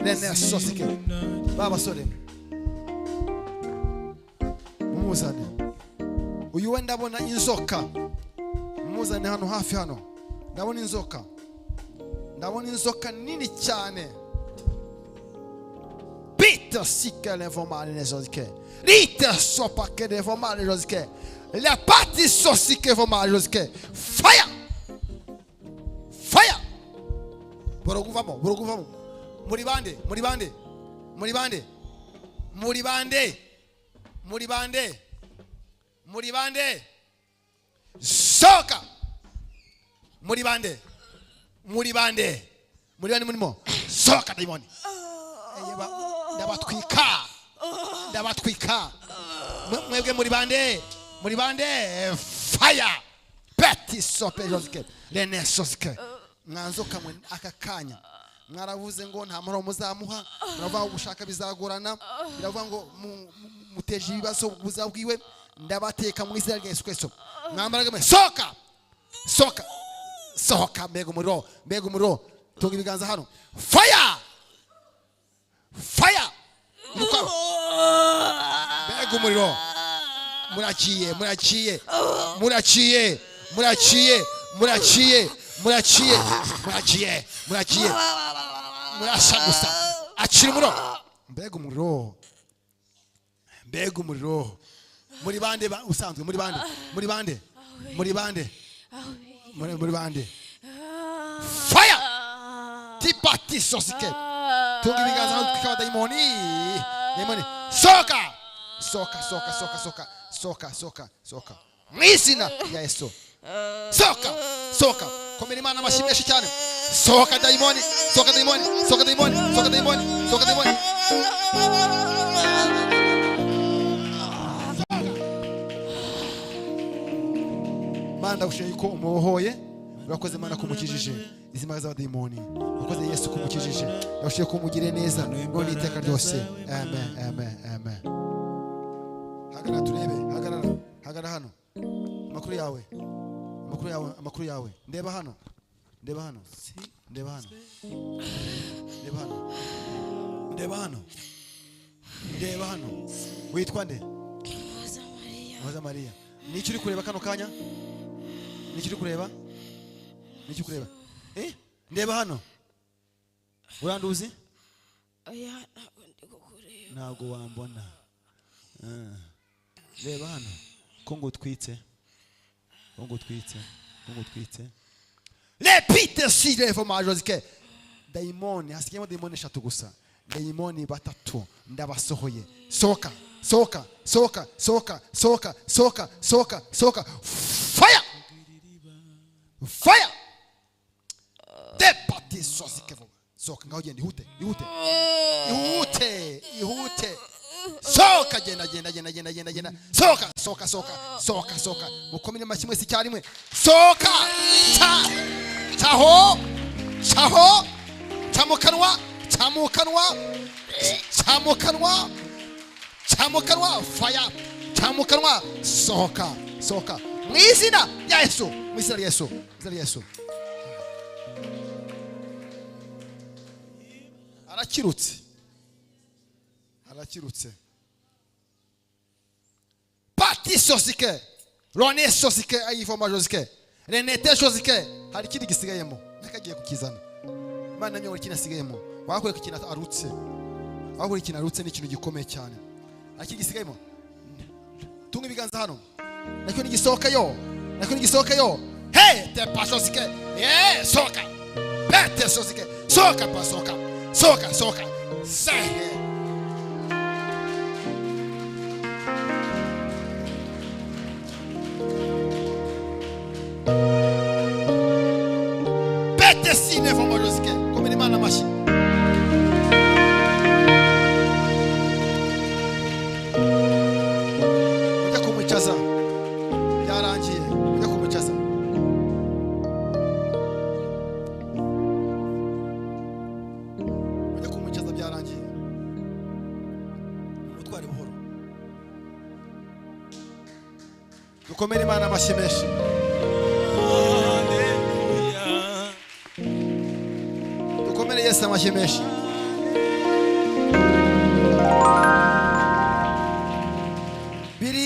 Rene sosike. Ba basore. Mumuzane. Uyu we ndabona inzoka. Mumuzane hano hafi hano. Ndabona inzoka. Ndabona inzoka nini cyane. Pita sike levoma nezozike. Rita sopa ke levoma nezozike. La pati sosike voma nezozike. Fire! Fire! Boroguvamo, boroguvamo. Muri bande, muri bande. Muri bande. Muri bande. Muri bande. Muri bande. Soka. Muri bande. Muri bande. Muri bande murimo. Soka dayimoni. Eyeba ndabatwika. Ndabatwika. Mwebwe muri bande. Muri bande. Fire. Peti sope josike. Rene sosike. Mwanzoka mwe aka kanya. Mwaravuze ngo nta mahoro muzamuha, muravuga ngo gushaka bizagorana, biravuga ngo muteje ibibazo buzabwiwe, ndabateka mu izina rya Yesu Kristo. Mwambaraga mwe soka. Soka. Soka mbega umuriro, mbega umuriro. Tunga ibiganza hano. Fire! Fire! Mukwa. Mbega umuriro. Muraciye, muraciye. Muraciye, muraciye, muraciye, muraciye, muraciye, muraciye. Murasha gusa. Acira umuriro. Mbega umuriro. Mbega umuriro. Muri bande usanzwe muri bande. Muri bande. Muri bande. Muri bande. Fire! Tipati sosike. Tunga ibiganza hano twika abadayimoni. Dayimoni. Soka! Soka, soka, soka, soka. Soka, soka, soka. Mu izina rya Yesu. Soka! Soka! Komera Imana amashyi menshi cyane. Soka dayimoni, soka dayimoni, soka dayimoni, soka dayimoni, soka dayimoni. Mana ndagushimiye yuko umubohoye, urakoze Mana kumukijije izi mbaraga z'abadayimoni, urakoze Yesu kumukijije, ndagushimiye ko umugiriye neza none iteka ryose. Amen, amen, amen. Hagarara turebe, hagarara, hagarara hano. Amakuru yawe, amakuru yawe, amakuru yawe. Ndeba hano, ndeba hano, ndeba hano, ndeba hano, ndeba hano, ndeba hano. Witwa nde? Rosa Maria. Rosa Maria. Ni icyo uri kureba kano kanya? Ni icyo uri kureba? Ni icyo kureba? Ndeba hano. Uranduzi? Oya, ntabwo ndi kukureba. Ntabwo wambona. Reba hano. Ko ngutwitse. Ko ngutwitse. Ko ngutwitse. Repite si levoma josike. Daimoni, hasigayemo daimoni eshatu gusa. Daimoni batatu ndabasohoye. Soka, soka, soka, soka, soka, soka, soka, soka. Fire! Fire! Depati sosike vuba. Soka ngaho genda ihute, ihute. Ihute, ihute. Soka genda genda genda genda genda genda. Soka, soka, soka, soka, soka. Mukomere amashyi mwese icyarimwe. Soka! Cha! Chaho! Chaho! Chamukanwa! Chamukanwa! Chamukanwa! Chamukanwa! Fire! Chamukanwa! Soka! Soka! Mu izina rya Yesu! Mu izina rya Yesu! Mu izina rya Yesu! Arakirutse. Arakirutse. Pati sosike. Rone sosike ayivoma josike. Renete sosike. Hari ikindi gisigayemo. Nakagiye kukizana. Imana namye ikindi asigayemo. Wakore ikintu arutse. Wakore ikintu arutse ni ikintu gikomeye cyane. Hari ikindi gisigayemo. Tunga ibiganza hano. Nacyo nigisohoka yo. Nacyo nigisohoka yo. Hey, te pasosike. Yeah, soka. Pete sosike. Soka pa soka. Soka, soka. Sehe. Pete sine voma josike. Komera Imana amashyi. Ujya kumwicaza. Byarangiye. Ujya kumwicaza. Ujya kumwicaza byarangiye. Umutware buhoro. Dukomere Imana amashyi menshi. Dukomere Yesu amashyi menshi. Biri.